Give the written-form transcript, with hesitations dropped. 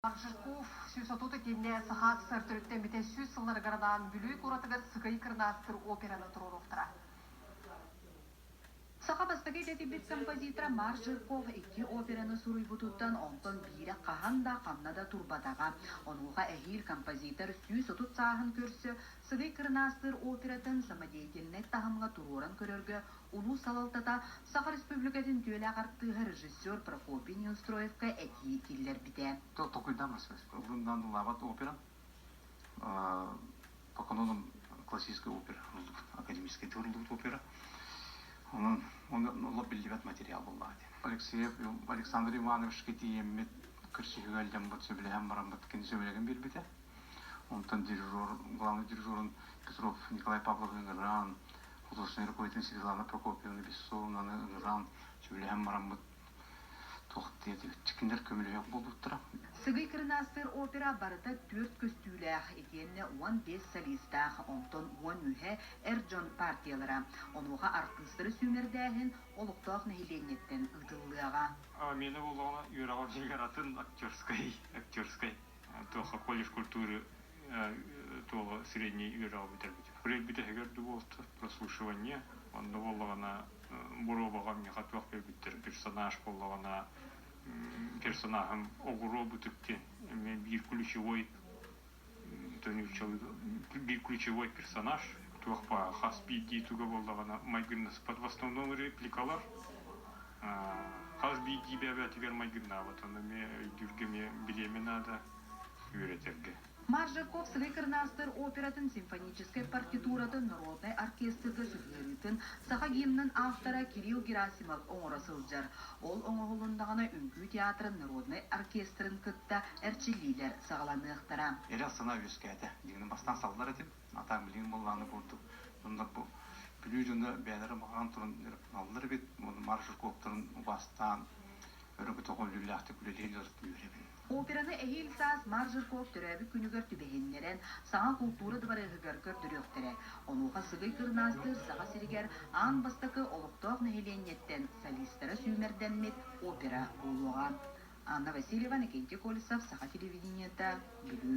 Жирков 130 итиэннэ Саха СССР төрүттэммитэ 100 сылларыгар анаан Бүлүү куоратыгар Сыгый Кырнаастыр операны туруоруохтара. Саха бастакы идэтийбит композитора Марк Жирков икки операны суруйбутуттан онтон биирэ хаһан да ханна да турбатаҕа. Онуоха эһиил композитор 130 сааһын көрсө Сыгый Кырнаастыыр оператын самодеятельнай таһымҥа туруоран көрөргө улуус салалтата Саха Республикатын үтүөлээх артыыһа режиссер Прокопий Неустроевка этии киллэрбитэ. Толкуйдаамас урундан ылаабат опера по канонам классической оперы академической турурлубут опера. Онон онон биллибэт материал буоллаҕа диэн. Алексеев Александр Ивановичка тиийэммит көрсүһүүгэ илдьэммит сөбүлэһэн бараммыт кини сөбүлэҥин биэрбитэ. Онтон дирижер, главный дирижерун Петров Николай Павловы ыҥыран, художественный руководитель Светлана Прокопьевна Бессоновнаны ыҥыран, сөбүлэһэн бараммыт туох диэтибит, кинилэр көмөлөһүөх буолбуттара. Сыгый Кырнаастыыр опера барыта түөрт көстүүлээх, итиэннэ 15 солистаах, онтон 13 эр дьон партиялара. Онуоха артыыстары сүүмэрдээһин олохтоох нэһилиэнньэттэн ыытыллыаҕа. Миэнэ буоллаҕына үөрэҕим дьиҥэр атын актерскай, актерскай туохха колледж культуры туоҕа средний үөрэҕи бүтэрбитим. Бүтэрбүтэһигэр да буолта прослушивание, онно буоллаҕына боруобаҕа миэхэ туох биэрбиттэр персонаж буоллаҕына персонаһым оҕуруо бытык диэн эмиэ биир ключевой биир ключевой персонаж туох баа хас биирдии туга буоллаҕына майгыннаспат в основном репликалар хас биирдии бэйэбээтигэр майгыннаабат ону эмиэ өйдүүргэ эмиэ бириэмэ наада үөрэтэргэ. Маржаков Сыгый Кырнаастыр оператын симфоническай партитуратын народнай оркестрга сыһыарыытын саха гимнын автора Кирилл Герасимов оҥоро сылдьар. Ол оҥоһулуннаҕына Үҥкүү театрын народнай оркестрын кытта эрчиллиилэр саҕаланыахтара. Эрэл санаа үөскээтэ. Дьиҥинэн бастаан саллар этим. Атаан билигин буоллаҕына курдук дьоннор бу Бүлүү дьоно бэйэлэрэ баҕаран туран дьарыктаналлар эбит. Уонна Маржаковтарын убаастаан өрө көтөҕүллүүлээхтик үлэлииллэр үөрэбин. Операны эһиил саас Марк Жирков төрөөбүт күнүгэр түбэһиннэрэн, саҥа култуура дыбарыаһыгар көрдөрүөхтэрэ. Онуоха Сыгый Кырнаастыыр Саха сиригэр аан бастакы олохтоох нэһилиэнньэттэн солистара сүүмэрдэммит опера буолуоҕа. Анна Васильева, Никентий Колесов, Саха телевидениета, Бүлүү.